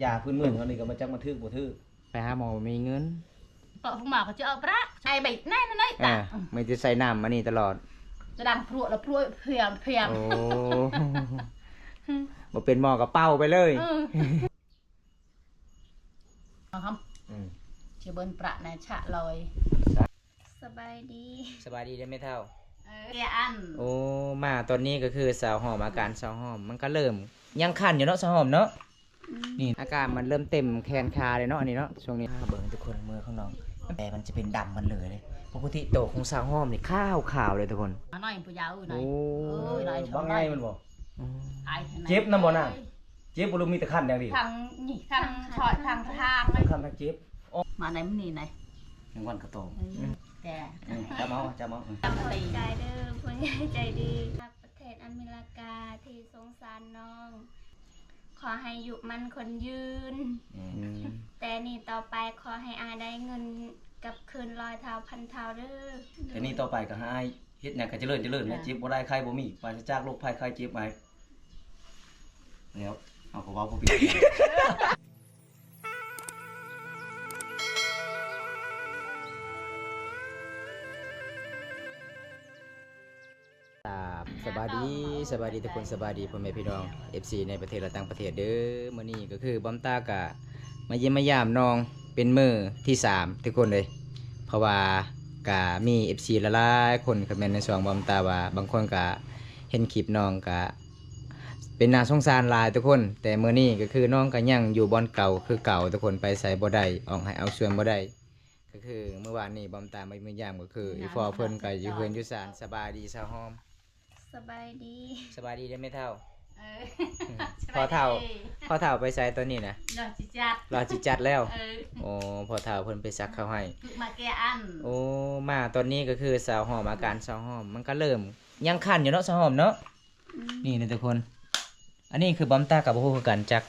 ຢາພື້ນເມືອງເຮົານີ້ກໍບໍ່ຈັກມັນຖືກບໍ່ຖືກ. ໄປຫາໝໍບໍ່ມີເງິນ. ເພາະຜູ້ໝໍກໍຈະເອົາປະ ໃສ່ໃບນັ້ນນັ້ນ ອ່າ ຕາ ມີແຕ່ໃສ່ນ້ຳອັນນີ້ຕະຫຼອດ ຈະດັງພຣວດລະພຣວດ ພຽມ ພຽມ. ໂອ້ ບໍ່ເປັນໝໍກໍເປົ່າໄປເລີຍ. ເອີ ເອົາຫຳ ອືມ ຊິເບິ່ງປະໃນສະລອຍ. ສະບາຍດີ ສະບາຍດີເດີແມ່ເຖົ້າ. ເອີ ແກອັນ ໂອ້ ມາຕອນນີ້ກໍຄືສາວຫອມ ອາການສາວຫອມມັນກໍເລີ່ມຍັງຄັນຢູ່ເນາະ ສາວຫອມເນາະ. ອືມ ນີ້ອາການມັນເລີ່ມເຕັມແຂນຂາເລີຍເນາະ ອັນນີ້ເນາະ ຊ່ວງນີ້. ເບິ່ງທຸກຄົນ ມືຂອງນ້ອງ ແຕ່ມັນຈະເປັນດຳໝົດເລີຍເດ້. ປົກກະຕິໂຕຂອງສາວຫອມນີ້ຂາວໆເລີຍທຸກຄົນ. ນ້ອຍຜູ້ຍາວເອີຍ ໂອ້ ເອີຍ ບາງໄງມັນບໍ່ ອືມ ເຈັບນຳບໍ່ນາງ? ເຈັບບໍ່ ຫຼືມີແຕ່ຄັນຢ່າງດຽວ? ທັງນີ້ ທັງຊອຍ ທັງທາງເລີຍ ຄັນທັງເຈັບ. ມາໃນມື້ນີ້ໃນ ຍັງວັນກະໂຕ ອືມ ແຕ່ ອືມ ຈຳເອົາ ຈຳເອົາ ອືມ ຂອບໃຈເດີຜູ້ໃຫຍ່ໃຈດີ ຈາກປະເທດອາເມລິກາທີ່ສົງສານນ້ອງ. ຂໍໃຫ້ຢູ່ໝັ້ນຄົນຍືນ ອືມ ແຕ່ນີ້ຕໍ່ໄປຂໍໃຫ້ອ້າຍໄດ້ເງິນກັບຄືນຮ້ອຍເທົ່າພັນເທົ່າເດີ. ແຕ່ນີ້ຕໍ່ໄປກໍໃຫ້ອ້າຍເຮັດຫຍັງກໍຈະເລີນ ຈະເລີນນະ ເຈັບບໍ່ໄດ້ໄຂ້ບໍ່ມີ ປາສະຈາກໂລກໄພໄຂ້ເຈັບ. ອ້າຍ ແລ້ວເຮົາກໍເວົ້າບໍ່ເປັນ. ສະບາຍດີ ສະບາຍດີທຸກຄົນ ສະບາຍດີພໍ່ແມ່ພີ່ນ້ອງ ເອັຟຊີ ໃນປະເທດ ແລະ ຕ່າງປະເທດເດີ. ມື້ນີ້ກໍຄືບອມຕາກະມາຢ້ຽມມາຢາມນ້ອງເປັນມື້ທີສາມທຸກຄົນເລີຍ ເພາະວ່າກະມີເອັຟຊີຫຼາຍໆຄົນຄອມເມັນໃນຊ່ອງບອມຕາວ່າ ບາງຄົນກະເຫັນຄລິບນ້ອງກະ ເປັນໜ້າສົງສານຫຼາຍທຸກຄົນ. ແຕ່ມື້ນີ້ກໍຄືນ້ອງກໍຍັງຢູ່ບ່ອນເກົ່າຄືເກົ່າທຸກຄົນ ໄປໃສບໍ່ໄດ້ ອອກໄຮ່ອອກສວນບໍ່ໄດ້. ກໍຄືມື້ວານນີ້ບອມຕາມາເຢ້ຽມຢາມ ກໍຄື ເອີ ອີ່ພໍ່ເພິ່ນກໍຢູ່ເຮືອນຢູ່ຊານ. ສະບາຍດີສາວຫອມ. ສະບາຍດີ ສະບາຍດີເດີແມ່ເຖົ້າ. ເອີ ອືມ ພໍ່ເຖົ້າ ພໍ່ເຖົ້າໄປໃສຕອນນີ້ນະ? ລໍຊິຈັດ ລໍຊິຈັດແລ້ວ. ເອີ ໂອ້ ພໍ່ເຖົ້າເພິ່ນໄປສັກເຂົ້າໃຫ້ ມາແກອັນ. ໂອ້ ມາຕອນນີ້ກໍຄືສາວຫອມ ອາການສາວຫອມມັນກໍເລີ່ມຍັງຄັນຢູ່ເນາະ ສາວຫອມເນາະ. ອືມ ນີ້ນະທຸກຄົນ ອັນນີ້ຄືບອມຕາກໍບໍ່ຮູ້ຄືກັນ ຈັກ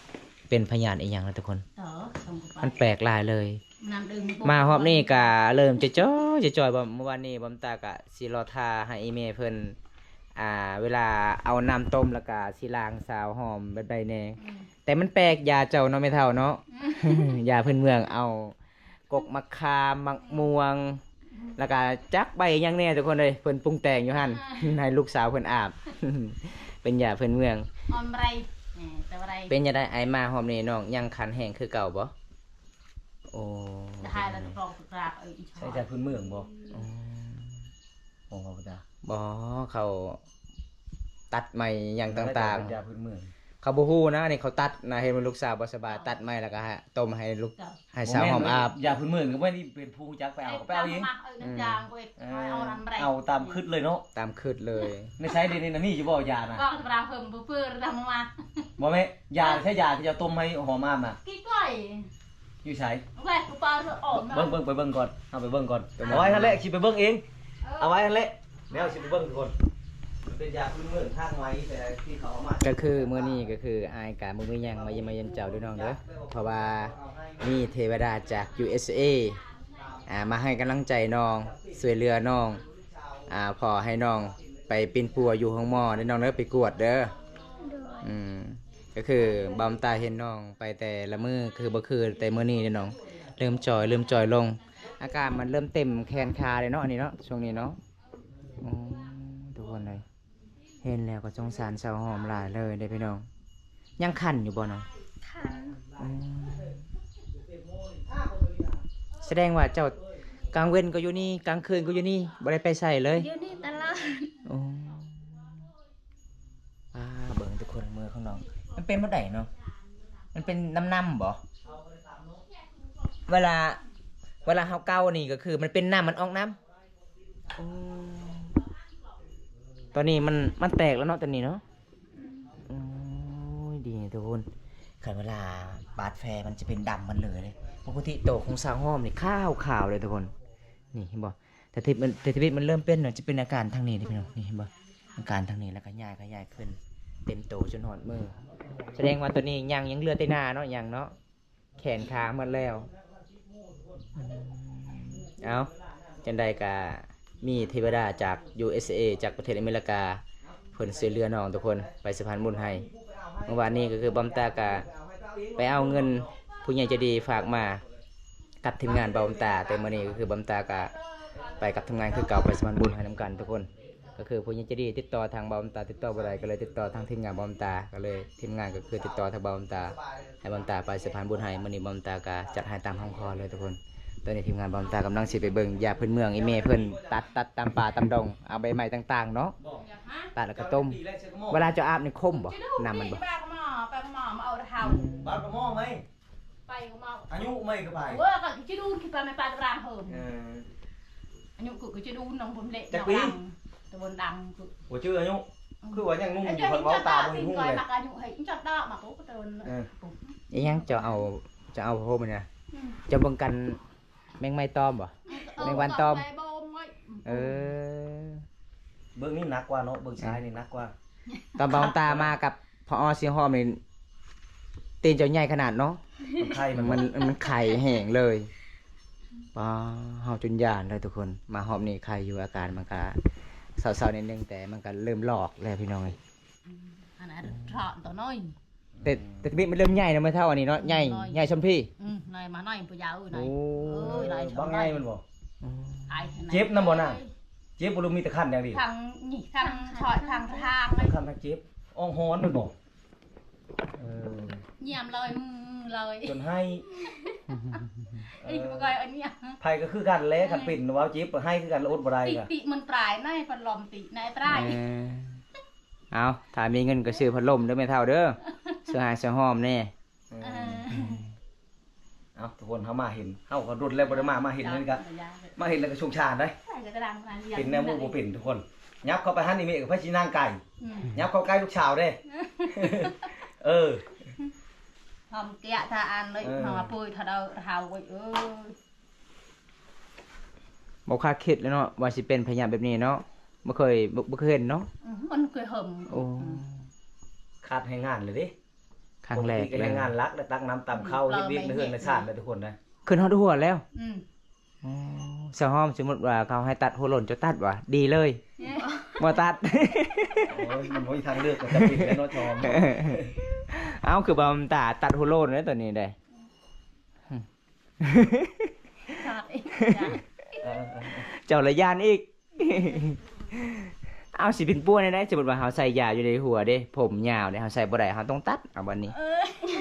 ເປັນພະຍາດອີ່ຫຍັງນະທຸກຄົນ. ເອີ ມັນແປກຫຼາຍເລີຍ. ມາຮອບນີ້ກະເລີ່ມຈະຈ່ອຍ ຈະຈ່ອຍ. ເມື່ອວານນີ້ບອມຕາກະຊິລໍຖ້າໃຫ້ອີ່ແມ່ເພິ່ນ ອ່າ ເວລາເອົານ້ຳຕົ້ມ ແລ້ວກະຊິລ້າງສາວຫອມແບບໃດແດ່. ອືມ ແຕ່ມັນແປກຢາເຈົ້າເນາະ ແມ່ເຖົ້າເນາະ. ອືມ ຢາພື້ນເມືອງ ເອົາ ກົກໝາກຂາມ ໝາກມ່ວງ ແລ້ວກະຈັກໃບຫຍັງແດ່ທຸກຄົນເອີຍ ເພິ່ນປຸງແຕ່ງຢູ່ຫັ້ນ ໃຫ້ລູກສາວເພິ່ນອາບ ເປັນຢາພື້ນເມືອງ. ເປັນຈັ່ງໃດອ້າຍ ມາຮອບນີ້ນ້ອງຍັງຄັນແຮງຄືເກົ່າບໍ່? ໂອ້ ໃຊ້ຢາພື້ນເມືອງບໍ່? ອືມ ບໍ່ ເຂົາຕັດໄມ້ຫຍັງຕ່າງໆ ເຂົາບໍ່ຮູ້ນະ ອັນນີ້ເຂົາຕັດນະ ເຫັນວ່າລູກສາວບໍ່ສະບາຍ ຕັດໄມ້ແລ້ວກໍໃຫ້ ຕົ້ມໃຫ້ລູກ ໃຫ້ສາວຫອມອາບ. ຢາພື້ນເມືອງກໍບໍ່ໄດ້ເປັນຜູ້ຮູ້ຈັກ ໄປເອົາກໍໄປເອົາເອງ. ເອີ ເອົາຕາມຄຶດເລີຍເນາະ ຕາມຄຶດເລີຍ. ໃນໃສດຽວນີ້ນະ ມີຢູ່ບໍ່ຢານະ? ບໍ່ແມ່ນ ຢາໃຊ້ຢາທີ່ເຈົ້າຕົ້ມໃຫ້ຫອມອາບນະ. ຢູ່ໃສ? ເບິ່ງ ເບິ່ງ ໄປເບິ່ງກ່ອນ ເຮົາໄປເບິ່ງກ່ອນ. ເອົາໄວ້ຫັ້ນແຫຼະ ຊິໄປເບິ່ງເອງ. ເອີ ເອົາໄວ້ຫັ້ນແຫຼະ ແນວຊິໄປເບິ່ງທຸກຄົນ. ມັນເປັນຢາພື້ນເມືອງທາງໄວ ແຕ່ທີ່ເຂົາເອົາມາ ກໍຄືມື້ນີ້ກໍຄືອ້າຍກະບໍ່ມີຫຍັງ ມາຢ້ຽມມາຢາມເຈົ້າເດີນ້ອງເດີ ເພາະວ່າມີເທວະດາຈາກ ຢູເອສເອ ອ່າ ມາໃຫ້ກຳລັງໃຈນ້ອງ ຊ່ວຍເຫຼືອນ້ອງ ອ່າ ພໍໃຫ້ນ້ອງໄປປິ່ນປົວຢູ່ໂຮງໝໍເດີນ້ອງເດີ ໄປກວດເດີ. ໂດຍ ອືມ ກໍຄືບອມຕາເຫັນນ້ອງໄປແຕ່ລະມື້ ຄືບໍ່ຄືແຕ່ມື້ນີ້ເດ້ນ້ອງ ເລີ່ມຈ່ອຍ ເລີ່ມຈ່ອຍລົງ ອາການມັນເລີ່ມເຕັມແຂນຂາເດ້ເນາະ ອັນນີ້ເນາະ ຊ່ວງນີ້ເນາະ. ໂອ້ ທຸກຄົນເອີຍ ເຫັນແລ້ວກໍສົງສານສາວຫອມຫຼາຍເລີຍເດ້ພີ່ນ້ອງ. ຍັງຄັນຢູ່ບໍ່ນ້ອງ? ຄັນ. ອືມ ສະແດງວ່າເຈົ້າກາງເວັນກໍຢູ່ນີ້ ກາງຄືນກໍຢູ່ນີ້ ບໍ່ໄດ້ໄປໃສເລີຍ? ຢູ່ນີ້ຕະຫຼອດ. ໂອ້ ອ່າ ເບິ່ງທຸກຄົນ ມືຂອງນ້ອງ ມັນເປັນແບບໃດເນາະ? ມັນເປັນນ້ຳໆບໍ່? ເວລາ ເວລາເຮົາເກົານີ້ກໍຄືມັນເປັນນ້ຳ ມັນອອກນ້ຳ. ໂອ້ ຕອນນີ້ມັນ ມັນແຕກແລ້ວເນາະ ຕອນນີ້ເນາະ. ໂອ້ຍ ດີທຸກຄົນ ຄັນເວລາບາດແຜມັນຈະເປັນດຳໝົດເລີຍເດ້. ປົກກະຕິໂຕຂອງສາວຫອມນີ້ຂາວໆເລີຍທຸກຄົນ ນີ້ເຫັນບໍ່? ແຕ່ທີ່ມັນ ແຕ່ທີ່ມັນເລີ່ມເປັນນະ ຈະເປັນອາການທາງນີ້ເດ້ພີ່ນ້ອງ ນີ້ເຫັນບໍ່? ອາການທາງນີ້ ແລ້ວກໍຍ້າຍ ຂະຫຍາຍຂຶ້ນເຕັມໂຕຈົນຮອດມື. ສະແດງວ່າຕອນນີ້ຍັງ ຍັງເຫຼືອແຕ່ໜ້າເນາະ ຍັງເນາະ ແຂນຂາໝົດແລ້ວ. ອືມ ເອົ້າ ຈັ່ງໃດກໍມີເທວະດາຈາກ ຢູເອສເອ ຈາກປະເທດອາເມລິກາ ເພິ່ນຊ່ວຍເຫຼືອນ້ອງທຸກຄົນ ໄປສະພານບຸນໃຫ້. ເມື່ອວານນີ້ກໍຄືບອມຕາກໍ ໄປເອົາເງິນຜູ້ໃຫຍ່ໃຈດີຝາກມາກັບທີມງານບ່າວບຸນຕາ, ແຕ່ມື້ນີ້ກໍຄືບ່າວບຸນຕາກໍໄປກັບທີມງານຄືເກົ່າ ໄປສະພານບຸນໃຫ້ນຳກັນທຸກຄົນ. ກໍຄືຜູ້ໃຫຍ່ໃຈດີຕິດຕໍ່ທາງບ່າວບຸນຕາ ຕິດຕໍ່ບໍ່ໄດ້ ກໍເລີຍຕິດຕໍ່ທາງທີມງານບ່າວບຸນຕາ, ກໍເລີຍທີມງານກໍຄືຕິດຕໍ່ທາງບ່າວບຸນຕາ ໃຫ້ບ່າວບຸນຕາໄປສະພານບຸນໃຫ້. ມື້ນີ້ບ່າວບຸນຕາກໍຈັດໃຫ້ຕາມຄຳຂໍເລີຍທຸກຄົນ. ຕອນນີ້ທີມງານບ່າວບຸນຕາກຳລັງຊິໄປເບິ່ງຢາພື້ນເມືອງ ອີ່ແມ່ເພິ່ນຕັດ ຕັດຕາມປ່າຕາມດອງ ເອົາໃບໄມ້ຕ່າງໆເນາະ ຕັດແລ້ວກໍຕົ້ມ. ເວລາເຈົ້າອາບນີ້ຂົມບໍ່ ນ້ຳມັນບໍ່? ປາກະໝໍ ປາກະໝໍມາເອົາເຮົາ ປາກະໝໍໄໝ ໄປກະໝໍ ອາຍຸໄໝກະໄປ ເວີກະຈິດູນ ຄິດວ່າແມ່ນປາກະຣາງເຮີມ ເອີ ອາຍຸກະຈິດູນ ນ້ອງບຸນເລກ ຈັກປີ ຕະບົນດັງ ບໍ່ຈື່ອາຍຸ ຄືວ່າຍັງໜຸ່ມຢູ່ ເພິ່ນເວົ້າຕາບໍ່ເຫັນຫຸ່ງເລີຍ ມັກອາຍຸໃຫ້ຈັກດອກ ມັກໂອກະເຕີນ ເອີ ອີຫຍັງ ເຈົ້າເອົາ ເຈົ້າເອົາໂຮມນະ ເຈົ້າເບິ່ງກັນ ແມງໄມ້ຕອມບໍ່? ເອີ ແມງວັນຕອມ ເອີ ເບິ່ງນີ້ໜັກກວ່າເນາະ ເບິ່ງຊາຍນີ້ໜັກກວ່າ. ຕອນບ່າວບຸນຕາມາກັບພໍ່ອໍສີຫອມນີ້ ຕີນເຈົ້າໃຫຍ່ຂະໜາດເນາະ ມັນໄຄ ມັນ ມັນ ມັນໄຄແຮງເລີຍ. ປ້າ ເຮົາຈົນຢ້ານເລີຍທຸກຄົນ. ມາຮອບນີ້ໄຄຢູ່ ອາການມັນກະເຊົາໆນິດໜຶ່ງ ແຕ່ມັນກະເລີ່ມຫຼອກແລ້ວພີ່ນ້ອງເອີຍ. ອັນນັ້ນເທາະຕົວນ້ອຍ ແຕ່ ແຕ່ທຳອິດມັນເລີ່ມໃຫຍ່ແລ້ວແມ່ເຖົ້າ ອັນນີ້ເນາະ ໃຫຍ່ ໃຫຍ່ຊ່ຳພີ້ ອືມ ໃຫຍ່ມາໜ້ອຍ ຜູ້ຍາວເອີຍ ໂອ້ ເອີ ຫຼາຍ ບັກໃຫຍ່ແມ່ນບໍ່? ອືມ ເຈັບນຳບໍ່ນາງ? ເຈັບບໍ່ ຫຼືມີແຕ່ຄັນຢ່າງດຽວ? ທັງນີ້ ທັງຊອຍ ທັງທາງ ທັງຄັນທັງເຈັບ ອອງຮ້ອນແມ່ນບໍ່? ເອີ ຢ້ຽມເລີຍ ມືເລີຍ ຈົນໄຫ້ ເອີ ບໍ່ຄ່ອຍອັນນີ້ ໃຜກໍຄືກັນແຫຼະ ຄັນເປັນວ່າເຈັບໄຫ້ຄືກັນ ອົດບໍ່ໄດ້ ຕິ ກະ ຕິມັນປາຍ ໃນພັດລົມຕິໃນປາຍ ເອີ ເອົາ ຖ້າມີເງິນກໍຊື້ພັດລົມເດີແມ່ເຖົ້າເດີ ຊື້ໃຫ້ຊາວຫອມແດ່. ເອີ ເອີ ເອົາ ທຸກຄົນ ເຮົາມາເຫັນ ເຮົາກໍດົນແລ້ວບໍ່ໄດ້ມາ ມາເຫັນນັ້ນກະ ມາເຫັນແລ້ວກໍສົງສານໄດ໋ ເປັນແນວໝູ່ບໍ່ເປັນທຸກຄົນ. ຫຍັບເຂົ້າໄປຫັ້ນອີ່ແມ່ ໃຜຊິນັ່ງໃກ້ ຫຍັບເຂົ້າໃກ້ລູກສາວເດ້ ເອີ ຫອມເກະທາອັນເລີຍ ເອີ ຫອມປຸຍທາເດີທາເວີຍເອີຍ. ບໍ່ຄາດຄິດເລີຍເນາະ ວ່າຊິເປັນພະຍາດແບບນີ້ເນາະ ບໍ່ເຄີຍ ບໍ່ ບໍ່ເຄີຍເຫັນເນາະ ອືມ ມັນເຄີຍເຫັນ ໂອ້ ອືມ ຂາດແຮງງານເລີຍເດ້ ຄັ້ງແລກເລີຍ ແຮງງານຫຼັກ ແລ້ວຕັກນ້ຳຕຳເຂົ້າ ເຮັດວຽກໃນເຮືອນໃນຊານເລີຍທຸກຄົນນະ ຂຶ້ນຮອດຫົວແລ້ວ ອືມ ອໍ ຊາວຫອມ ສົມມຸດວ່າເຂົາໃຫ້ຕັດຫົວໂລ້ນ ເຈົ້າຕັດຫວາ? ດີເລີຍ ບໍ່ຕັດ ໂອ້ຍ ມັນບໍ່ມີທາງເລືອກ ກໍຈຳເປັນແລ້ວເນາະ ຊາວຫອມ ເອົ້າ ຄືບໍ່ຕາຕັດຫົວໂລ້ນເດ້ ຕອນນີ້ເດ້ ຊາດອີກ ເອີ ເຈົ້າລະຢ້ານອີກ ເອົາ ຊິປິ່ນປົວແນວໃດ? ສົມມຸດວ່າເຮົາໃສ່ຢາຢູ່ໃນຫົວເດ້ ຜົມຍາວເດ້ ເຮົາໃສ່ບໍ່ໄດ້ ເຮົາຕ້ອງຕັດ ເອົາບັດນີ້ ເອີ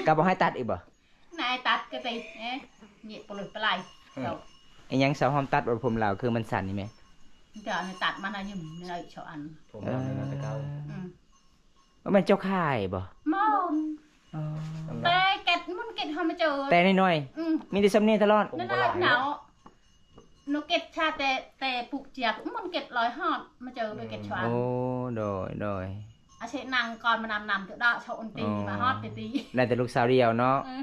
ກໍບໍ່ໃຫ້ຕັດອີກບໍ່? ນາຍຕັດກໍໄດ້ ເອີ ເນຍ ປະເລີຍປະໄລ ເອີ ເຈົ້າ ອີຫຍັງ ຊາວຫອມຕັດບໍ່ ຜົມລາວ ຄືມັນສັ້ນນີ້ແມ? ເຈົ້າ ອັນນີ້ຕັດມານະ ຍືມໃນຊາວອັນ ຜົມລາວນັ້ນແຕ່ເກົ່າ ອືມ ບໍ່ແມ່ນເຈົ້າຂາຍບໍ່? ບໍ່ ອໍ ແຕ່ເກັດ ມັນເກັດເຮົາມາເຈີ ແຕ່ນ້ອຍໆ ອືມ ມີແຕ່ຊ່ຳນີ້ຕະຫຼອດ ນັ້ນແຫຼະເນາະ ນົກເກັດຊາ ແຕ່ ແຕ່ປູກເຈຍ ມັນເກັດລອຍຮອດ ມາເຈີໄປເກັດຊວາ ໂອ້ ໂດຍ ໂດຍ ອາເຊນັງກ່ອນມານຳ ນຳຕະດອກຊອນຕີ ມາຮອດແຕ່ຕີ ໄດ້ແຕ່ລູກສາວດຽວເນາະ ອືມ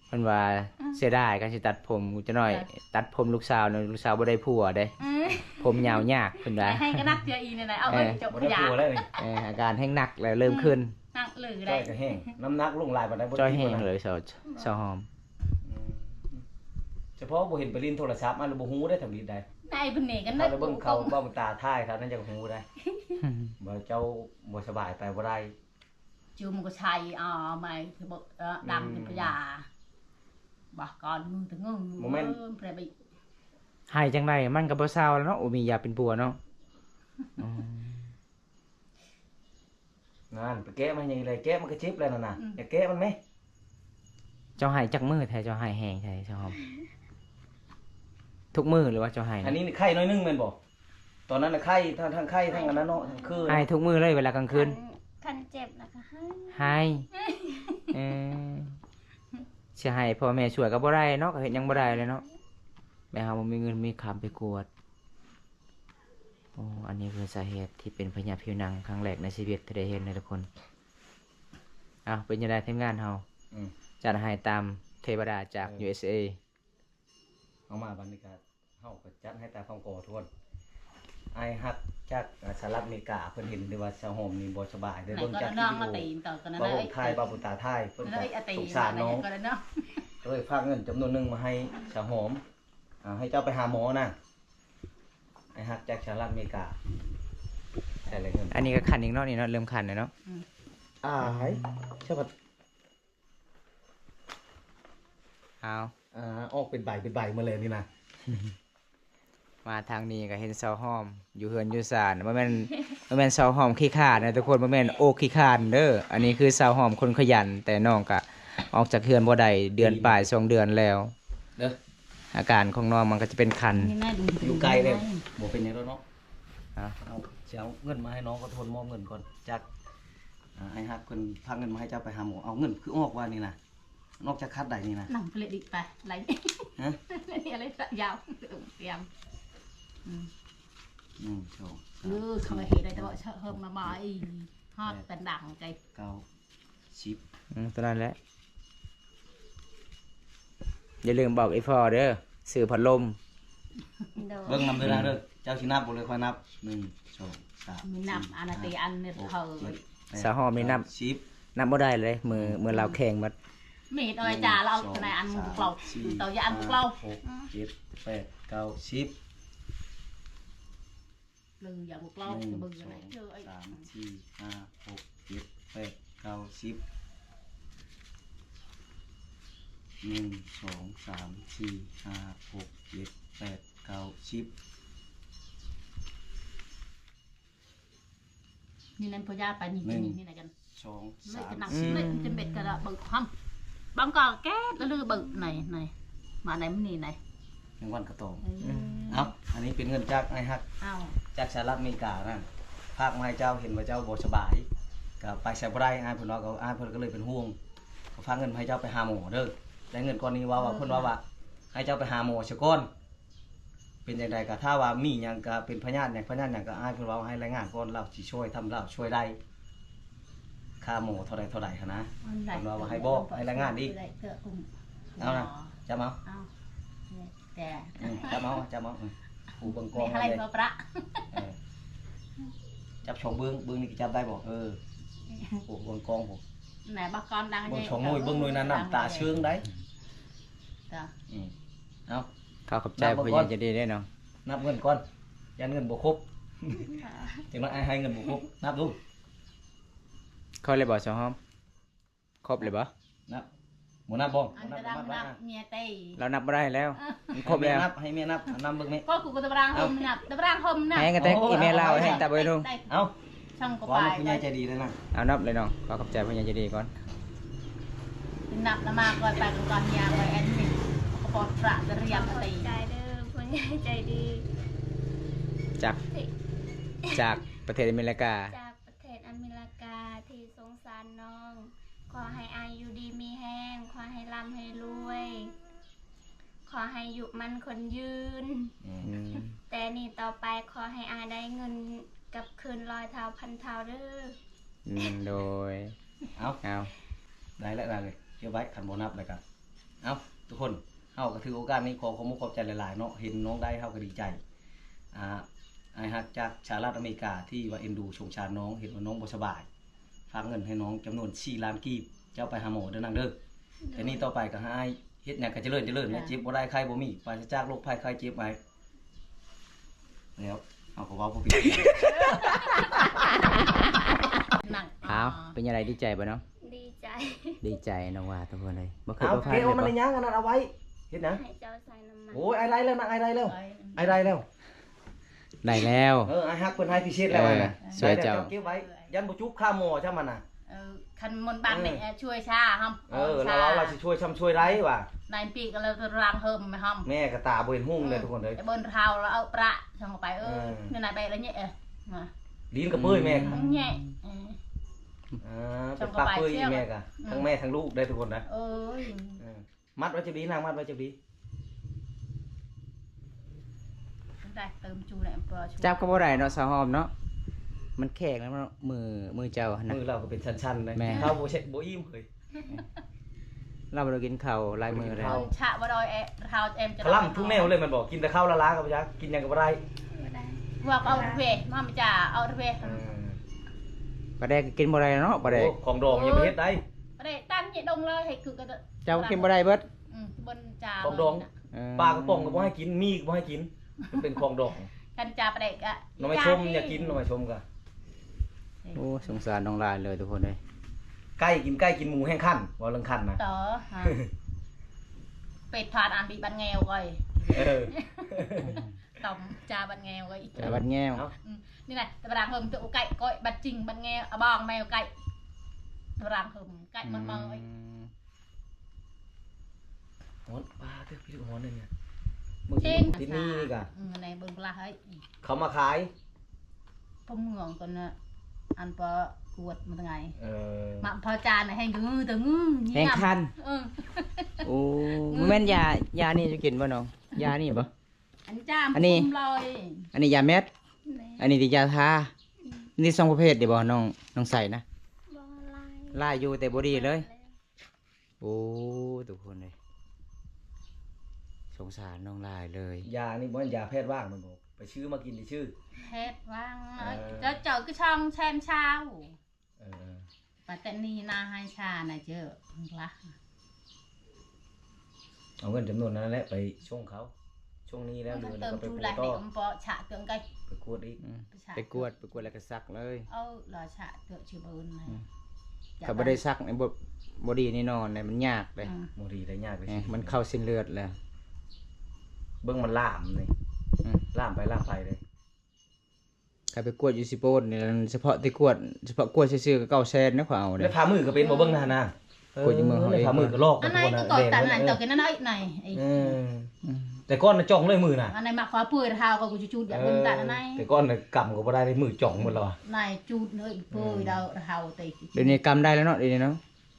ເພິ່ນວ່າ ອືມ ເສຍດາຍ ຄັນຊິຕັດຜົມຈັກໜ້ອຍ ເອີ ຕັດຜົມລູກສາວນະ ລູກສາວບໍ່ໄດ້ຜົວເດ້ ອືມ ຜົມຍາວຍາກ ເພິ່ນວ່າ ໃຫ້ກໍໜັກເທື່ອອີກແນວໃດ ເອົາ ເອີ ເອີຍ ຈົບ ບໍ່ໄດ້ຜົວແລ້ວນີ້ ເອີ ອາການແຮງໜັກແລ້ວ ເລີ່ມຂຶ້ນ ອືມ ໜັກເລີຍ ຈ້ອຍກໍແຮງ ນ້ຳໜັກລົງຫຼາຍປານໃດ ບໍ່ໄດ້ກິນປານນັ້ນ ຈ້ອຍແຮງເລີຍ ຊາວ ຊາວຫອມ ອືມ ສະເພາະບໍ່ເຫັນໄປຫຼິ້ນໂທລະສັບມາ ແລ້ວບໍ່ຮູ້ໄດ້ທຳອິດໃດ ໃນເພິ່ນນີ້ກໍ ຖ້າໄດ້ເບິ່ງເຂົາເວົ້າຕາຖ່າຍ ເທົ່ານັ້ນຈັ່ງຮູ້ໄດ໋ ວ່າເຈົ້າບໍ່ສະບາຍໄປບໍ່ໄດ້ ຈຸ່ມກໍໃສ່ ເອົາໄມ້ ດຳ ອືມ ເປັນພະຍາ ບາກອນ ມຶງຕະງຶງ ບໍ່ແມ່ນ ເອີ ເພຣະບີ ໃຫ້ຈັ່ງໃດ ມັນກໍບໍ່ເຊົາແລ້ວເນາະ ໂອ ມີຢາປິ່ນປົວເນາະ ອືມ ນັ້ນ ໄປແກະມັນຫຍັງອີກແລ້ວ ແກະມັນກໍເຈັບແລ້ວນັ້ນນະ ອືມ ຢ່າແກະມັນແມ. ເຈົ້າໄຫ້ຈັກມື້ແທ້ ເຈົ້າໄຫ້ແຮງແທ້ ຊາວຫອມ? ທຸກມື້ຫຼືວ່າເຈົ້າໄຫ້? ອັນນີ້ໄຂ້ໜ້ອຍໜຶ່ງແມ່ນບໍ່? ຕອນນັ້ນນະໄຂ້ ທັງ ທັງໄຂ້ ທັງອັນນັ້ນເນາະ ທັງຄືນ ໄຫ້ທຸກມື້ເລີຍເວລາກາງຄືນ? ຄັນ ຄັນເຈັບແລ້ວກໍໄຫ້ ໄຫ້ ເອີ ຊິໃຫ້ພໍ່ແມ່ຊ່ວຍກໍບໍ່ໄດ້ເນາະ ກໍເຮັດຫຍັງບໍ່ໄດ້ເລີຍເນາະ ແມ່ເຮົາບໍ່ມີເງິນມີຄຳໄປກວດ. ໂອ້ ອັນນີ້ຄືສາເຫດທີ່ເປັນພະຍາດຜິວໜັງຄັ້ງແລກໃນຊີວິດທີ່ໄດ້ເຫັນເດ້ທຸກຄົນ. ເອົ້າ ເປັນຈັ່ງໃດທີມງານເຮົາ? ອືມ ຈັດໃຫ້ຕາມເທວະດາຈາກ ເອີ ຢູເອສເອ ເອົາມາບັດນີ້ກະ ເຮົາກໍຈັດໃຫ້ຕາມຄຳຂໍທຸກຄົນ. ອ້າຍຮັກຈາກ ອາ ສະຫະລັດອາເມລິກາ ເພິ່ນເຫັນທີ່ວ່າສາວຫອມນີ້ບໍ່ສະບາຍ ໄດ້ເບິ່ງຈາກວິດີໂອ ເວົ້າລົງຖ່າຍ ເວົ້າບົນຕາຖ່າຍ ເພິ່ນກໍສົງສານນ້ອງ ກໍເລີຍຝາກເງິນຈຳນວນໜຶ່ງມາໃຫ້ສາວຫອມ ເອົາ ໃຫ້ເຈົ້າໄປຫາໝໍນະ. ອ້າຍຮັກຈາກສະຫະລັດອາເມລິກາ ໃສ່ແລ້ວເງິນ ອັນນີ້ກໍຄັນອີກເນາະ ນີ້ເນາະ ເລີ່ມຄັນແລ້ວເນາະ. ອືມ ອ້າຍ ສະຫວັດ ອືມ ອ້າວ ອ່າ ອອກເປັນໃບເປັນໃບໝົດເລີຍນີ້ນະ. ມາທາງນີ້ກໍເຫັນຊາວຫອມຢູ່ເຮືອນຢູ່ຊານ ບໍ່ແມ່ນ ບໍ່ແມ່ນຊາວຫອມຂີ້ຄ້ານນະທຸກຄົນ ບໍ່ແມ່ນໂອກຂີ້ຄ້ານເດີ. ອັນນີ້ຄືຊາວຫອມຄົນຂະຫຍັນ ແຕ່ນ້ອງກະອອກຈາກເຮືອນບໍ່ໄດ້ເດືອນປາຍສອງເດືອນແລ້ວເດີ. ອາການຂອງນ້ອງມັນກໍຈະເປັນຄັນ ຢູ່ໄກເດ້ ບໍ່ເປັນຫຍັງດອກເນາະ. ເອົາ ເອົາ ຊິເອົາເງິນມາໃຫ້ນ້ອງ ຂໍໂທນມອບເງິນກ່ອນ ຈາກ ອ່າ ອ້າຍຮັກເພິ່ນພາກເງິນມາໃຫ້ເຈົ້າໄປຫາໝໍ. ເອົາ ເງິນຄືອອກວ່ານີ້ນະ ອອກຈາກຄັດໃດນີ້ນະ? ນັ່ງຜະລິດອີກໄປ ໄລ ຮະ? ນີ້ອະໄລຍາວ ຕຽມ ອືມ ໜຶ່ງ ສອງ ສາມ ເອີ ເຂົາເຮັດໄດ້ແຕ່ວ່າເຮີບມາ ມາອີກ ຮອດເປັນດັງໄກ ເກົ້າ ສິບ ອືມ ຕົວນັ້ນແຫຼະ. ຢ່າລືມບອກອີ່ພໍ່ເດີ ຊື້ພັດລົມ. ໂດຍ ເບິ່ງນຳເດີນາງເດີ ເຈົ້າຊິນັບບໍ່ ຫຼືຂ້ອຍນັບ? ໜຶ່ງ ສອງ ສາມ ມີນັບ ສີ່ ອັນນະຕິ ຫ້າ ອັນນີ້ ຫົກ ເຂົາ ເຈັດ ແປດ ສາວຫອມນີ້ນັບ ເກົ້າ ສິບ ນັບບໍ່ໄດ້ເລີຍ ມື ອືມ ມືລາວແຂງໝົດ. ແມ່ນເອີຍ ຈ້າ ລາວເອົາ ສອງ ໃນອັນ ສາມ ພວກເຮົາ ສີ່ ເອົາຢ່າອັນພວກເຮົາ ຫ້າ ຫົກ ເຈັດ ແປດ ເກົ້າ ສິບ. ເບິ່ງຢ່າບໍ່ເລົ່າ ໜຶ່ງ ເບິ່ງ ສອງ ສາມ ສີ່ ຫ້າ ຫົກ ເຈັດ ແປດ ເກົ້າ ສິບ. ໜຶ່ງ ສອງ ສາມ ສີ່ ຫ້າ ຫົກ ເຈັດ ແປດ ເກົ້າ ສິບ. ນີ້ນັ້ນ ພໍຢາໄປນີ້ ໜຶ່ງ ນີ້ ນີ້ນະກັນ ສອງ ສາມ ສີ່ ຈະເບັດກະເບີກຫຳ ບາງກອກແກດລະລືເບີກ ໃນ ໃນ ມາໃນມື້ນີ້ໃນ ແມງວັນກະຕອງ. ເອີ ເອົາ ອັນນີ້ເປັນເງິນຈາກອ້າຍຮັກ ເອົາ ຈາກສະຫະລັດອາເມລິການັ້ນ ຝາກມາໃຫ້ເຈົ້າ ເຫັນວ່າເຈົ້າບໍ່ສະບາຍ ກະໄປໃສບໍ່ໄດ້ ອ້າຍເພິ່ນວ່າ ກໍອ້າຍເພິ່ນກໍເລີຍເປັນຫ່ວງ ກໍຝາກເງິນມາໃຫ້ເຈົ້າໄປຫາໝໍເດີ. ໄດ້ເງິນກ້ອນນີ້ ເວົ້າວ່າ ເອີ ເພິ່ນເວົ້າວ່າ ໃຫ້ເຈົ້າໄປຫາໝໍສາກ່ອນ ເປັນຈັ່ງໃດກະ ຖ້າວ່າມີຫຍັງກະ ເປັນພະຍາດຫຍັງ ພະຍາດຫຍັງກະ ອ້າຍເພິ່ນເວົ້າໃຫ້ລາຍງານກ່ອນ ລາວຊິຊ່ວຍ ທຳລາວຊ່ວຍໄດ້ ຄ່າໝໍເທົ່າໃດເທົ່າໃດຫັ້ນນະ. ເພິ່ນວ່າໃຫ້ບອກ ໃຫ້ລາຍງານອີກ ເອົານະ ຈັບເອົາ ເອົາ ແຕ່ ອືມ ຈັບເອົາ ຈັບເອົາ ອືມ ຜູ້ເບິ່ງກ້ອງ ເອີ ຈັບສອງເບື້ອງ ເບື້ອງນີ້ຈັບໄດ້ບໍ່? ເອີ ຜູ້ເບິ່ງກ້ອງ ຜູ້ ແມ່ນບໍ່ ກ້ອງດັງ ເບິ່ງສອງໜ່ວຍ ເບິ່ງໜ່ວຍນັ້ນ ນ້ຳຕາເຊີງໄດ໋. ອືມ ເອົາ ຂໍຂອບໃຈຜູ້ໃຫຍ່ໃຈດີເດ້ເນາະ ນັບເງິນກ່ອນ ຢ້ານເງິນບໍ່ຄົບ ຈັ່ງນັ້ນອ້າຍໃຫ້ເງິນບໍ່ຄົບ ນັບດູ. ຄ່ອຍເລີຍບໍ່ ສາວຫອມ? ຄົບເລີຍບໍ່? ນັບ ບໍ່ນັບບໍ່? ອັນຕະດຳນັບເມຍເຕ ລາວນັບບໍ່ໄດ້ແລ້ວ ມັນຄົບແລ້ວ ໃຫ້ເມຍນັບ ໃຫ້ເມຍນັບ ນຳເບິ່ງແມ່ ກໍກູກໍຕະບະຣາງຫົ່ມນັບ ຕະບະຣາງຫົ່ມນັບ ແຮງກະແຕກ ອີແມ່ລາວແຮງຕາບໍ່ລົງ. ເອົາ ຊ່ອງກໍໄປ ເວົ້ານຳຜູ້ໃຫຍ່ໃຈດີແລ້ວນະ ເອົາ ນັບເລີຍນ້ອງ ຂໍຂອບໃຈຜູ້ໃຫຍ່ໃຈດີກ່ອນ. ນັບນຳມາກ່ອນ ໄປກ່ອນ ຍ່າງໄວ້ແອດມິນ ຂອບໃຈເດີຜູ້ໃຫຍ່ໃຈດີ ຈາກ ຈາກປະເທດອາເມລິກາ ຈາກປະເທດອາເມລິກາ ທີ່ສົງສານນ້ອງ ຂໍໃຫ້ອ້າຍຢູ່ດີມີແຮງ ຂໍໃຫ້ລ່ຳໃຫ້ລວຍ ຂໍໃຫ້ອາຍຸໝັ້ນຂວັນຍືນ ອືມ ແຕ່ນີ້ຕໍ່ໄປ ຂໍໃຫ້ອ້າຍໄດ້ເງິນກັບຄືນຮ້ອຍເທົ່າພັນເທົ່າເດີ. ອືມ ໂດຍ ເອົາ ເອົາ ໄດ້ແລ້ວນະ ເກັບໄວ້ ຄັນບໍ່ນັບແລ້ວກະ ເອົາ ທຸກຄົນ ເຮົາກໍຖືໂອກາດນີ້ ຂໍຂອບມຸກຂອບໃຈຫຼາຍໆເນາະ ເຫັນນ້ອງໄດ້ ເຮົາກໍດີໃຈ ອ່າ ອ້າຍຮັກຈາກສະຫະລັດອາເມລິກາ ທີ່ວ່າເອັນດູສົງສານນ້ອງ ເຫັນວ່ານ້ອງບໍ່ສະບາຍ ຝາກເງິນໃຫ້ນ້ອງຈຳນວນສີ່ລ້ານກີບ ເຈົ້າໄປຫາໝໍເດີນາງເດີ. ແຕ່ນີ້ຕໍ່ໄປກໍໃຫ້ອ້າຍເຮັດຫຍັງກໍຈະເລີນ ຈະເລີນ ເອີ ເຈັບບໍ່ໄດ້ໄຂ້ບໍ່ມີ ປາສະຈາກໂລກໄພໄຂ້ເຈັບ ອ້າຍ ແລ້ວເຮົາກໍເວົ້າບໍ່ເປັນ. ອ້າວ ເປັນຈັ່ງໃດ ດີໃຈບໍ່ນ້ອງ? ດີໃຈ ດີໃຈນ້ອງວ່າ ທຸກຄົນເອີຍ ບໍ່ເຄີຍ ເອົາ ບໍ່ຜ່ານເລີຍບໍ່? ມັນຍັງອັນນັ້ນເອົາໄວ້ ເຮັດຫຍັງ? ໃຫ້ເຈົ້າໃສ່ນ້ຳມັນ ໂອ້ຍ ອ້າຍໄດ້ແລ້ວນະ ອ້າຍໄດ້ແລ້ວ ອ້າຍໄດ້ແລ້ວ. ໄດ້ແລ້ວ ເອີ ອ້າຍຮັກເພິ່ນໃຫ້ພິເສດແລ້ວ ເອີ ນະ ຊ່ວຍເຈົ້າ ໄດ້ແລ້ວ ເຈົ້າເກັບໄວ້ ຢ້ານບໍ່ຈຸກຄ່າໝໍຊ້ຳຫັ້ນນະ. ເອີ ຄັນມົນບາດນີ້ ເອີ ຊ່ວຍຊາ ເຮົາ ເອີ ລາວວ່າຊິຊ່ວຍຊ້ຳຊ່ວຍໄດ້ວ່າ ໃນປີກໍເລີຍຕະລາງເຮີມແມ່ເຮົາ ແມ່ກໍຕາບໍ່ເຫັນຮຸ່ງເລີຍ ເອີ ທຸກຄົນເອີຍ ແຕ່ເບິ່ນເຮົາລະເອົາປະຊ່ອງໄປ ເອີ ເອີ ນີ້ນະໄປລະແຍະ ເອີ ມາ ລີນກະເປີຍແມ່ ອືມ ແຍະ ເອີ ອ່າ ເປັນປາກເປີຍແມ່ກະ ອືມ ທັງແມ່ທັງລູກໄດ້ທຸກຄົນນະ ໂອ້ຍ ເອີ. ມັດໄວ້ຈັກດີນາງ ມັດໄວ້ຈັກດີ ໄດ້ເຕີມຈູແຫຼະ ຈັບກໍບໍ່ໄດ້ເນາະ ສາວຫອມເນາະ ມັນແຂງແລ້ວເນາະ ມື ມືເຈົ້າຫັ້ນນະ ມືລາວກໍເປັນຊັ້ນໆເດ້ ແມ່ນ ເຮົາບໍ່ເຊັດບໍ່ອີ່ມເຮີ້ຍ ລາວບໍ່ໄດ້ກິນເຂົ້າຫຼາຍມື້ແລ້ວ ເຮົາຊະບໍ່ໄດ້ ເຮົາແອມຈະ ພະລຳທຸກແນວເລີຍແມ່ນບໍ່ ກິນແຕ່ເຂົ້າລາໆກໍບໍ່ຢາກ ກິນຫຍັງກໍບໍ່ໄດ້ ບໍ່ໄດ້ ພວກເອົາເວ ມາຈາເອົາເວ ເອີ ປາແດກກໍກິນບໍ່ໄດ້ເນາະ ປາແດກ ໂອ້ ຂອງດອງຢ່າໄປເຮັດໄດ໋ ປາແດກຕັ້ງເຮັດດົງເລີຍ ເຮັດຄືກໍ ເຈົ້າກິນບໍ່ໄດ້ເບິດ ອືມ ເປັນຂອງດອງ ເອີ ປາກະປ໋ອງກໍບໍ່ໃຫ້ກິນ ໝີ່ກໍບໍ່ໃຫ້ກິນ ມັນເປັນຂອງດອງ ຄັນຈາປາແດກກະ ໜໍ່ໄມ້ສົ້ມຢ່າກິນ ໜໍ່ໄມ້ສົ້ມກະ ໂອ້ ສົງສານນ້ອງຫຼາຍເລີຍທຸກຄົນເອີຍ ໄກ່ກິນໄກ່ກິນໝູແຮ່ງຄັນ ເວົ້າເລື່ອງຄັນນະ ຕໍ່ ຮະ ເຮັດຜ່ານອັນບີບັນແງວກ້ອຍ ເອີ ຕ້ອງຈາບັນແງວກ້ອຍ ຈາບັນແງວ ເນາະ ອືມ ນີ້ນະ ຕະບະດາງເພີ່ມໂຕໄກ່ກ້ອຍບັດຈິງບັນແງວ ອະບອງແມວໄກ່ ຕະບະດາງເພີ່ມໄກ່ໝົດເມີ ອືມ ຮ້ອນ ປາດເທີ ພີ່ຮ້ອນນີ້ ເບິ່ງຕິດນີ້ນີ້ກະ ອືມ ໃນເບິ່ງລະເຮີ້ຍ ເຂົາມາຂາຍ ພວກເມືອງກ່ອນນະ ອັນປະກວດມາໄງ ເອີ ມາພໍຈານແຮງງືຕະງື ແຮງຄັນ ເອີ ໂອ້ ງື ບໍ່ແມ່ນຢາ ຢານີ້ຈະກິນບໍ່ນ້ອງ? ຢານີ້ບໍ່? ອັນນີ້ ອັນນີ້ຢາແມັດ ແມ່ນ ອັນນີ້ຕິຢາທາ ອືມ ມີສອງປະເພດເດບໍ່ນ້ອງ ນ້ອງໃສ່ນະ? ບໍ່ ຫຼາຍ ຫຼາຍຢູ່ແຕ່ບໍ່ດີເລີຍ ແລ້ວ ໂອ້ ທຸກຄົນເອີຍ ສົງສານນ້ອງຫຼາຍເລີຍ ຢານີ້ບໍ່ແມ່ນຢາແພດຫວ່າງແມ່ນບໍ່? ໄປຊື້ມາກິນຊື່ໆ ແພດຫວ່າງ ເອີ ເຈົ້າ ເຈົ້າຄືຊ່ອງແຊມຊາວ ເອີ ປາແຕນນີນາໄຮຊານະເຈົ້າ ລະ ເອົາເງິນຈຳນວນນັ້ນແຫຼະໄປສົ່ງເຂົາ ຊ່ວງນີ້ແລ້ວ ຫຼືວ່າໄປກວດຕໍ່ ເອົາເງິນເປັນທຶນລະແມ່ນບໍ່ ຊະເຄື່ອງໄກ ໄປກວດອີກ ອືມ ໄປຊະ ໄປກວດ ໄປກວດແລ້ວກໍສັກເລີຍ ເອົາລະຊະເທື່ອຊິເບິ່ງ ອືມ ຖ້າບໍ່ໄດ້ສັກນີ້ບໍ່ ບໍ່ດີແນ່ນອນເດ້ ມັນຍາກເດ້ ອືມ ບໍ່ດີໄດ້ຍາກເດ້ ເອີ ມັນເຂົ້າເສັ້ນເລືອດແລ້ວ ເບິ່ງມັນລາມນີ້ ອືມ ລາມໄປລາມໄປເດ້ ຂ້ອຍໄປກວດຢູ່ຊິໂປນນີ້ ສະເພາະແຕ່ກວດ ສະເພາະກວດຊື່ໆກໍເກົ້າແສນນະ ຂ້ອຍເອົາເດ້ ແລ້ວຜ່າມືກໍເປັນບໍ່ ເບິ່ງນະຫັ້ນນະ ກວດຢູ່ເມືອງເຮົາເອງ ແລ້ວຜ່າມືກໍລອກ ອັນນັ້ນກໍຕອນນັ້ນ ແດງ ເຈົ້າກໍນັ້ນໄອ້ ເອີ ອືມ ແຕ່ກ່ອນນະຈ່ອງເລີຍມືນະ ອັນນັ້ນມາຂໍເປີດເຮົາກໍຈູດຢາກເບິ່ງຕານະ ແຕ່ກ່ອນນະກຳກໍບໍ່ໄດ້ເລີຍ ມືຈ່ອງໝົດແລ້ວ ນາຍຈູດເລີຍເປີດເຮົາເຕະ ດຽວນີ້ກຳໄດ້ແລ້ວເນາະ ດຽວນີ້ເນາະ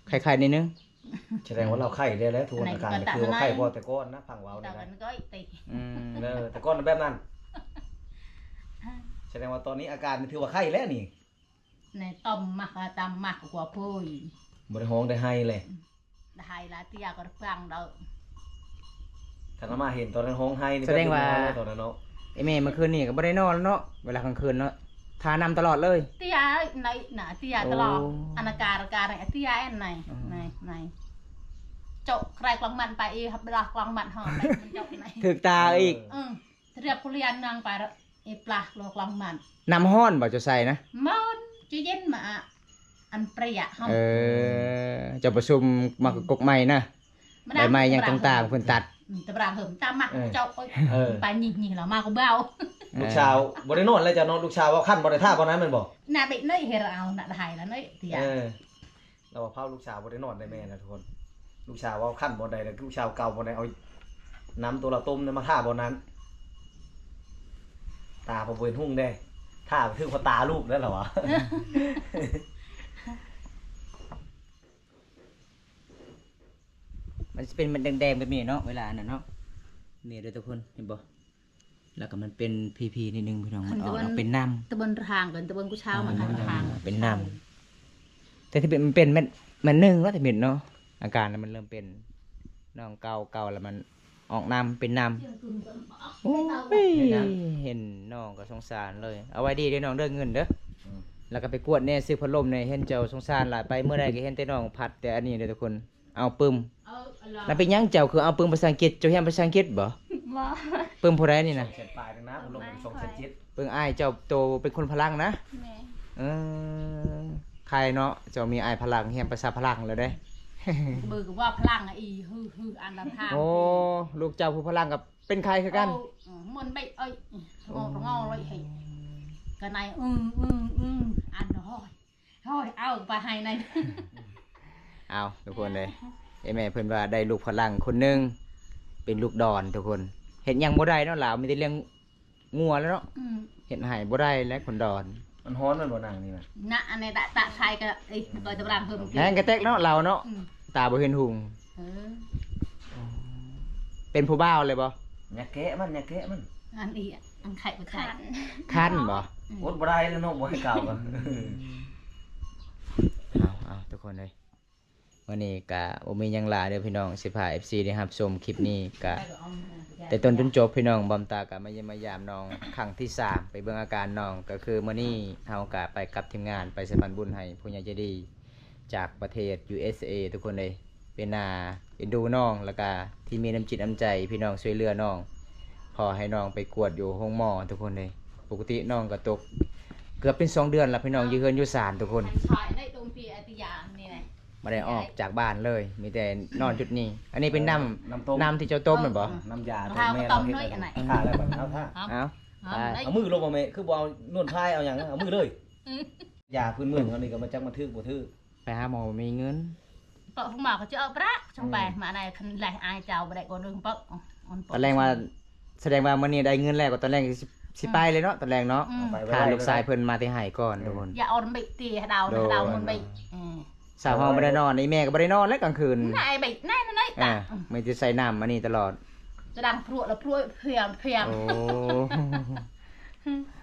ໄຂ້ໆ ໜ້ອຍໜຶ່ງ ສະແດງວ່າລາວໄຂ້ແລ້ວແຫຼະ ທຸກອນອາການກໍຄືວ່າໄຂ້ພໍແຕ່ກ່ອນນະ ຟັງເວົ້ານີ້ນະ ເອີ ແຕ່ກ່ອນນະແບບນັ້ນ ສະແດງວ່າຕອນນີ້ອາການຖືວ່າໄຂ້ແລ້ວນີ້ ໃນຕົ້ມໝາກ ຕຳໝາກກວ່າໂພຍ ບໍ່ໄດ້ຮ້ອງໄດ້ໄຫ້ເລີຍ ໄດ້ໄຫ້ລະເຕຍກໍຟັງເດີ ຄັນອາມາເຫັນຕອນນັ້ນຮ້ອງໄຫ້ນີ້ ສະແດງວ່າ ຕອນນັ້ນເນາະ ໄອ້ແມ່ເມື່ອຄືນນີ້ກໍບໍ່ໄດ້ນອນເນາະ ເວລາກາງຄືນເນາະ ທ່ານຳຕະຫຼອດເລີຍ ເຕຍໃນນະ ເຕຍຕະຫຼອດ ໂອ້ ອັນນາກາລະການເຕຍອັນໃນ ອືມ ໃນ ໃນ ໂຈະໃສ່ກະລອງມັນໄປອີ ຮັບລະກະລອງມັນເຮົາໄປມັນໂຈະໃນ ຖືກຕາອີກ ເອີ ເອີ ທຽບຜູ້ລຽນນາງໄປອີປລາໂລກລອງມັນ ນ້ຳຮ້ອນບໍ່ເຈົ້າໃສ່ນະ? ມັນຈະເຢັນມາ ອັນປຣຽເຮົາ ເອີ ເຈົ້າປະຊຸມມາ ອືມ ກົກໄມ້ນະ ໃບໄມ້ຫຍັງຕ່າງໆ ເພິ່ນຕັດ ອືມ ຕະບາງເຫິມຕາມມາ ເອີ ເຈົ້າ ເອີ ໄປຍິງໆ ແລ້ວມາກໍເບົາ ເອີ ລູກສາວບໍ່ໄດ້ນອນແລ້ວເຈົ້າເນາະ ລູກສາວເວົ້າຄັນບໍ່ໄດ້ ຖ້າບໍ່ນັ້ນແມ່ນບໍ່? ໜ້າເບັກເນີຍເຮັດເອົານະ ໄດ້ລະເນີຍເຕຍ ເອີ ລາວວ່າເຜົາລູກສາວບໍ່ໄດ້ນອນໄດ້ແມ່ນະທຸກຄົນ ລູກສາວເວົ້າຄັນບ່ອນໃດ ແລ້ວລູກສາວເກົ່າບ່ອນໃດ ເອົານ້ຳໂຕລາວຕົ້ມນັ້ນມາທາບ່ອນນັ້ນ ຕາເພິ່ນບໍ່ເຫັນຮຸ່ງເດ້ ທາຖືກເຂົ້າຕາລູກແລ້ວລາວວ່າ ມັນຊິເປັນແດງໆ ແບບນີ້ເນາະ ເວລາອັນນັ້ນເນາະ ນີ້ເດີທຸກຄົນ ເຫັນບໍ່? ແລ້ວກໍມັນເປັນພີໆ ນິດໜຶ່ງພີ່ນ້ອງ ມັນອອກເປັນນ້ຳ ຕະເບິ່ງທາງກັນ ຕະເບິ່ງຜູ້ຊາວມາທາງ ເປັນນ້ຳ ແຕ່ທີ່ເປັນ ມັນເປັນແມ່ນ ແມ່ນໜຶ່ງແລ້ວ ທຳອິດເນາະ ອາການມັນເລີ່ມເປັນ ນ້ອງເກົາ ເກົາແລ້ວມັນອອກນ້ຳ ເປັນນ້ຳ ໂອ້ຍ ເຫັນນ້ອງກໍສົງສານເລີຍ ເອົາໄວ້ດີເດີນ້ອງເດີ ເງິນເດີ ອືມ ແລ້ວກໍໄປກວດແດ່ ຊື້ພັດລົມແດ່ ເຫັນເຈົ້າສົງສານຫຼາຍ ໄປເມື່ອໃດກໍເຫັນແຕ່ນ້ອງພັດແຕ່ອັນນີ້ເດີທຸກຄົນ ເອົາປຶ້ມ ເອີ ອັນລະ ແລ້ວເປັນຫຍັງເຈົ້າຄືເອົາປຶ້ມພາສາອັງກິດ? ເຈົ້າຮຽນພາສາອັງກິດບໍ່? ບໍ່ ປຶ້ມຜູ້ໃດນີ້ນະ? ສອງແສນປາຍໜຶ່ງນະ ອົບຮົມສອງແສນເຈັດ ປຶ້ມອ້າຍເຈົ້າໂຕເປັນຄົນຝຣັ່ງນະ? ແມ່ນ ເອີ ໃຄເນາະ ເຈົ້າມີອ້າຍຝຣັ່ງ ຮຽນພາສາຝຣັ່ງແລ້ວເດ້ ເບີກໍເວົ້າຝຣັ່ງອີ ຮືໆ ອັນລະທາງ ໂອ້ ລູກເຈົ້າຜູ້ຝຣັ່ງກໍເປັນໄຄຄືກັນ ເອີ ມັນໄປເອີຍ ໂອ້ ງໍເລີຍ ກະໄນ ອື ອື ອື ອັນ ໂອ້ຍ ໂອ້ຍ ເອົາໄປໃຫ້ໃນ ເອົາ ທຸກຄົນເອີຍ ເອີ ເອີ ແມ່ເພິ່ນວ່າໄດ້ລູກຝຣັ່ງຄົນໜຶ່ງ ເປັນລູກດອນທຸກຄົນ ເຮັດຫຍັງບໍ່ໄດ້ເນາະ ລາວມີແຕ່ລ້ຽງງົວແລ້ວເນາະ ອືມ ເຮັດໄຮ່ບໍ່ໄດ້ແລ້ວຄົນດອນ ມັນຮ້ອນແມ່ນບໍ່ນາງນີ້ນະ ນະ ອັນນີ້ຕະ ຕະໄຄກະ ເອີຍ ກໍຕະບາງເພີ່ມ ແຮງກະແຕກເນາະ ລາວເນາະ ອືມ ຕາບໍ່ເຫັນຮຸ່ງ ເອີ ເປັນຜູ້ບ່າວເລີຍບໍ່? ຢ່າແກະມັນ ຢ່າແກະມັນ ອັນນີ້ ອັນໄຂ່ບໍ່ໄຂ່ ຄັນ ຄັນບໍ່? ອືມ ອົດບໍ່ໄດ້ແລ້ວເນາະ ບໍ່ໃຫ້ກ່າວກໍ ເອົາ ເອົາ ທຸກຄົນເອີຍ ມື້ນີ້ກະບໍ່ມີຫຍັງຫຼາຍເດີພີ່ນ້ອງ ຊິພາເອັຟຊີໄດ້ຮັບຊົມຄລິບນີ້ກະແຕ່ຕົ້ນຈົນຈົບພີ່ນ້ອງ ບອມຕາກະມາຢ້ຽມມາຢາມນ້ອງຄັ້ງທີສາມ ໄປເບິ່ງອາການນ້ອງ ກະຄືມື້ນີ້ເຮົາກະໄປກັບທີມງານໄປສະພານບຸນໃຫ້ຜູ້ໃຫຍ່ໃຈດີ ຈາກປະເທດ ຢູເອສເອ ທຸກຄົນເອີຍ ເປັນໜ້າເອັນດູນ້ອງ ແລ້ວກະທີ່ມີນ້ຳຈິດນ້ຳໃຈພີ່ນ້ອງຊ່ວຍເຫຼືອນ້ອງ ຂໍໃຫ້ນ້ອງໄປກວດຢູ່ໂຮງໝໍທຸກຄົນເອີຍ ປົກກະຕິນ້ອງກໍຕົກເກືອບເປັນສອງເດືອນລະພີ່ນ້ອງ ຢູ່ເຮືອນຢູ່ຊານທຸກຄົນ ອັນຊອຍໃນຕົງປີອາຕິຍານີ້ນະ ບໍ່ໄດ້ອອກຈາກບ້ານເລີຍ ມີແຕ່ນອນຈຸດນີ້. ອັນນີ້ເປັນນ້ຳ ເອີ ນ້ຳຕົ້ມ ນ້ຳທີ່ເຈົ້າຕົ້ມແມ່ນບໍ່? ເອີ ນ້ຳຢາ ເອີ ຕົວແມ່ເຮົາເຮັດ ເອົາ ເອົາ ເອົາ ໄປ ເອົາມືລົງບໍ່ແມ່? ຄືບໍ່ເອົານວນພາຍເອົາຫຍັງ ເອົາມືເລີຍ. ຢາພື້ນເມືອງເຮົານີ້ກໍບໍ່ຈັກມັນຖືກບໍ່ຖືກ ໄປຫາໝໍບໍ່ມີເງິນ. ເພາະໝໍເຂົາຈະເອົາປະ ຊ່ອງໄປ ອືມ ມາໃນຄັນໄລ່ອາຍເຈົ້າບໍ່ໄດ້ກໍເລື່ອງເປີກ ຕອນແລງວ່າ ສະແດງວ່າມື້ນີ້ໄດ້ເງິນແລ້ວ ກໍຕອນແລງຊິ ຊິໄປເລີຍເນາະ ຕອນແລງເນາະ. ອືມ ຖ້າລູກຊາຍເພິ່ນມາແຕ່ໄຮ່ກ່ອນ ອືມ ທຸກຄົນ. ຢ່າອ່ອນບິຕີໃຫ້ດາວ ໂດຍ ໃຫ້ດາວມັນບິ ອືມ ສາວເຮົາບໍ່ໄດ້ນອນ ອີ່ແມ່ກໍບໍ່ໄດ້ນອນແລ້ວກາງຄືນ ນາຍບິ ນາຍ ນາຍ ເອີ ມີແຕ່ໃສ່ນ້ຳອັນນີ້ຕະຫຼອດ ຈະດັງພຣວດລະພຣວດ ພຽມ ພຽມ ໂອ້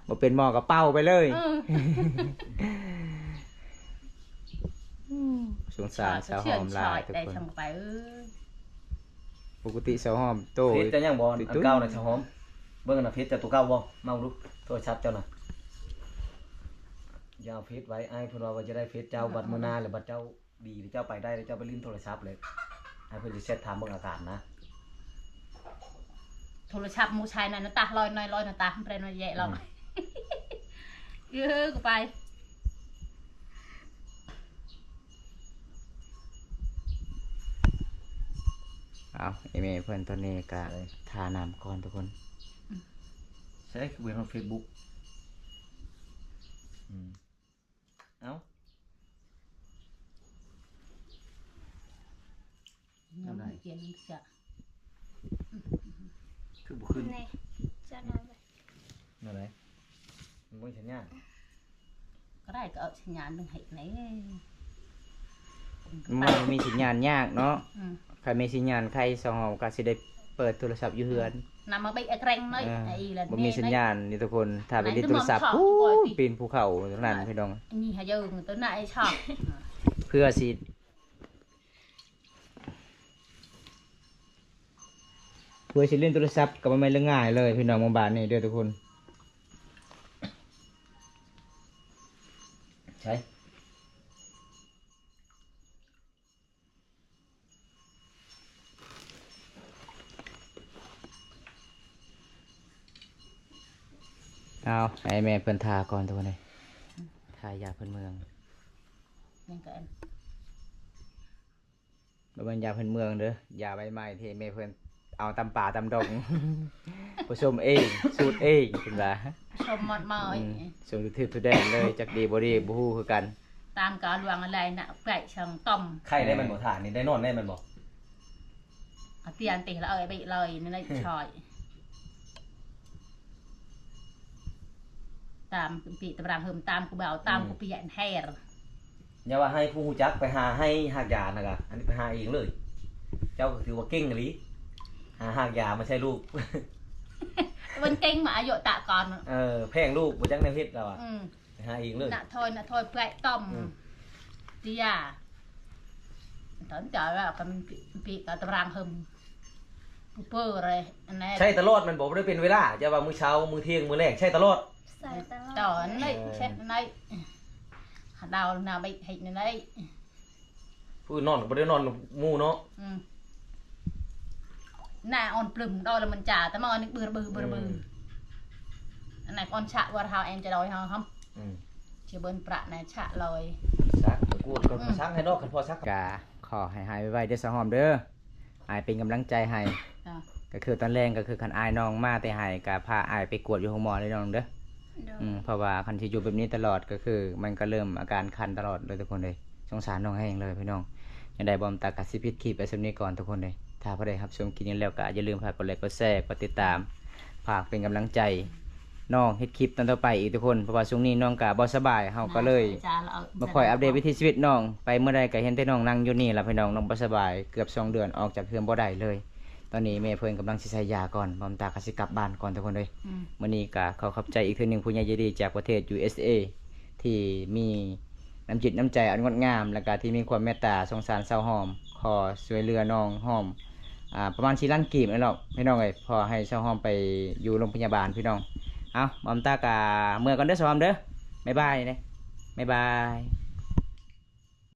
ບໍ່ເປັນໝໍກໍເປົ່າໄປເລີຍ. ເອີ ສົງສານສາວຫອມຫຼາຍທຸກຄົນ. ໄດ້ຊ່າງໄປເອີຍ ປົກກະຕິສາວຫອມໂຕ ເຟສເຈົ້າຍັງບໍ່ ອັນເກົ່ານະສາວຫອມ? ເບິ່ງນະ ເຟສເຈົ້າໂຕເກົ່າບໍ່? ມາເບິ່ງດູໂທລະສັບເຈົ້ານະ. ຢ່າເຟສໄວ້ ອ້າຍເພິ່ນວ່າ ວ່າຈະໄດ້ເຟສເຈົ້າ ບັດມື້ໜ້າ ແລ້ວບັດເຈົ້າດີ ແລ້ວເຈົ້າໄປໄດ້ ແລ້ວເຈົ້າໄປຫຼິ້ນໂທລະສັບເລີຍ ອ້າຍເພິ່ນຊິແຊັດຖາມເບິ່ງອາການນະ. ໂທລະສັບໝູ່ຊາຍນັ້ນນະຕາ ລອຍນ້ອຍ ລອຍນະຕາ ເປັນນ້ອຍແຍະລອງ ອືມ ເອີ ກູໄປ. ເອົາ ອີ່ແມ່ເພິ່ນຕອນນີ້ກະ ໃສ່ ຖ້ານ້ຳກ່ອນທຸກຄົນ. ອືມ ໃສ່ຄືເບິ່ງເຟສບຸກ ອືມ ເອົາ ນ້ຳ ນ້ຳ ເຢັນຈະ ຄືບໍ່ຂຶ້ນ ນີ້ ຈະນອນ ແນວໃດ? ມັນບໍ່ມີສັນຍານ ກໍໄດ້ ກໍເອົາສັນຍານເບິ່ງໃຫ້ແດ່. ມັນບໍ່ມີສັນຍານຍາກເນາະ. ອືມ ຄັນມີສັນຍານໄຄ ສາວຫອມກໍຊິໄດ້ເປີດໂທລະສັບຢູ່ເຮືອນ. ນຳມາເບັກແອກແຣງໜ້ອຍ ເອີ ບໍ່ມີສັນຍານນີ້ທຸກຄົນ. ຖ້າໄປຫຼິ້ນໂທລະສັບ ປີນພູເຂົາທັງນັ້ນ ພີ່ນ້ອງ. ນີ້ຫາເຢິງຕົວໜ້າໄອ້ຊອກ ເພື່ອຊິ ເພື່ອຊິຫຼິ້ນໂທລະສັບກໍບໍ່ແມ່ນເລື່ອງງ່າຍເລີຍ ພີ່ນ້ອງ ໝູ່ບ້ານນີ້ເດີທຸກຄົນ. ໃສ ເອົາ ໃຫ້ແມ່ເພິ່ນທາກ່ອນທຸກຄົນເອີຍ ທາຢາພື້ນເມືອງ ຍັງກໍອັນ ບໍ່ແມ່ນຢາພື້ນເມືອງເດີ ຢາໃບໄມ້ທີ່ແມ່ເພິ່ນເອົາຕຳປ່າຕຳດົງ ປະສົມເອງ ສູດເອງເພິ່ນວ່າ ປະສົມໝົດເໝີຍ ອືມ ສົ່ງທຸກທິດທຸກແດນເລີຍ ຈັກດີບໍ່ດີບໍ່ຮູ້ຄືກັນ. ຕາມກະລວງອະໄລນະ ແປະຊ່ອງຕ້ອມ ໄຂ້ໄດ້ແມ່ນບໍ່? ທ່ານນີ້ໄດ້ນອນໄດ້ແມ່ນບໍ່? ອາຕຽນຕິລະເອີຍ ໄປເລີຍ ນັ້ນໄດ້ຊ່ອຍ ຕາມປີຕາມຣາງເຮີມ ຕາມກູເບົາ ຕາມ ອືມ ກູປຽນແຮ. ຢ່າວ່າໃຫ້ຜູ້ຮູ້ຈັກ ໄປຫາໃຫ້ຮາກຢານະກະ ອັນນີ້ໄປຫາເອງເລີຍ. ເຈົ້າກໍຖືວ່າເກັ່ງອີ່ຫຼີ ຫາຮາກຢາມາໃສ່ລູກ ມັນເກັ່ງມາອາຍຸຕະກ່ອນ ເອີ ແພງລູກ ບໍ່ຈັກແນວເຮັດລາວອະ ອືມ ໄປຫາເອງເລີຍ ນະຖອຍ ນະຖອຍ ແປະຕ້ອມ ອືມ ຕິຢາ ຕອນຈະວ່າກັນປີກະຕາຣາງເຮີມ ປູເປີເລີຍ ອັນນັ້ນ ໃຊ້ຕະຫຼອດແມ່ນບໍ່? ບໍ່ໄດ້ເປັນເວລາ ຈະວ່າມື້ເຊົ້າ ມື້ທ່ຽງ ມື້ແລງ ໃຊ້ຕະຫຼອດ ໃຊ້ຕະຫຼອດ ຕອນນີ້ ເອີ ເຊັດໃນ ເຮົາດາວນາໄປເຮັດໃນ ຜູ້ອື່ນນອນກໍບໍ່ໄດ້ນອນນຳໝູ່ເນາະ ອືມ ໜ້າອ່ອນປຶ້ມ ດອຍລະມັນຈາ ຕະມອນນີ້ບືບືບ ອືມ ອັນນັ້ນອ່ອນຊະວ່າເຮົາແອງຈະດອຍເຮົາຫຳ ອືມ ຊິເບິ່ນປະໃນຊະລອຍ ຊັກ ກວດກ່ອນ ອືມ ຊັກໃຫ້ດອກ ຄັນພໍຊັກ ກະຂໍໃຫ້ຫາຍໄວໆເດີສາວຫອມເດີ ອ້າຍເປັນກຳລັງໃຈໃຫ້ ກໍຄືຕອນແລງ ກໍຄືຄັນອ້າຍນ້ອງມາແຕ່ໄຮ່ ກໍພາອ້າຍໄປກວດຢູ່ໂຮງໝໍເດີນ້ອງເດີ ໂດຍ ອືມ ເພາະວ່າຄັນຊິຢູ່ແບບນີ້ຕະຫຼອດ ກໍຄືມັນກໍເລີ່ມອາການຄັນຕະຫຼອດເລີຍທຸກຄົນເອີຍ ສົງສານນ້ອງແຮງເລີຍພີ່ນ້ອງ. ຈັ່ງໃດບ່າວຕາກໍຊິປິດຄລິບໄວ້ສ່ຳນີ້ກ່ອນທຸກຄົນເອີຍ ຖ້າຜູ້ໃດຮັບຊົມຄລິບນີ້ແລ້ວ ກໍຢ່າລືມຝາກກົດໄລ ກົດແຊ ກົດຕິດຕາມ ຝາກເປັນກຳລັງໃຈ ນ້ອງເຮັດຄລິບຕອນຕໍ່ໄປອີກທຸກຄົນ ເພາະວ່າຊ່ວງນີ້ນ້ອງກະບໍ່ສະບາຍ ເຮົາກໍເລີຍບໍ່ຄ່ອຍອັບເດດວິຖີຊີວິດນ້ອງ ໄປເມື່ອໃດກໍເຫັນແຕ່ນ້ອງນັ່ງຢູ່ນີ້ລະພີ່ນ້ອງ ນ້ອງບໍ່ສະບາຍ ເກືອບສອງເດືອນອອກຈາກເຮືອນບໍ່ໄດ້ເລີຍ ຕອນນີ້ແມ່ເພິ່ນກຳລັງຊິໃສ່ຢາກ່ອນ ບ່າວຕາກໍຊິກັບບ້ານກ່ອນທຸກຄົນເອີຍ ອືມ ມື້ນີ້ກໍຂໍຂອບໃຈອີກເທື່ອໜຶ່ງ ຜູ້ໃຫຍ່ໃຈດີຈາກປະເທດ ຢູເອສເອ ທີ່ມີນ້ຳຈິດນ້ຳໃຈອັນງົດງາມ ແລ້ວກໍທີ່ມີຄວາມເມດຕາສົງສານສາວຫອມ ຂໍຊ່ວຍເຫຼືອນ້ອງຫອມ ອ່າ ປະມານສີ່ລ້ານກີບນີ້ແຫຼະພີ່ນ້ອງເອີຍ ພໍໃຫ້ສາວຫອມໄປຢູ່ໂຮງພະຍາບານພີ່ນ້ອງ. ເອົາ ບ່າວຕາກະເມືອກ່ອນເດີສາວຫອມເດີ ບາຍບາຍເດີ ບາຍບາຍ.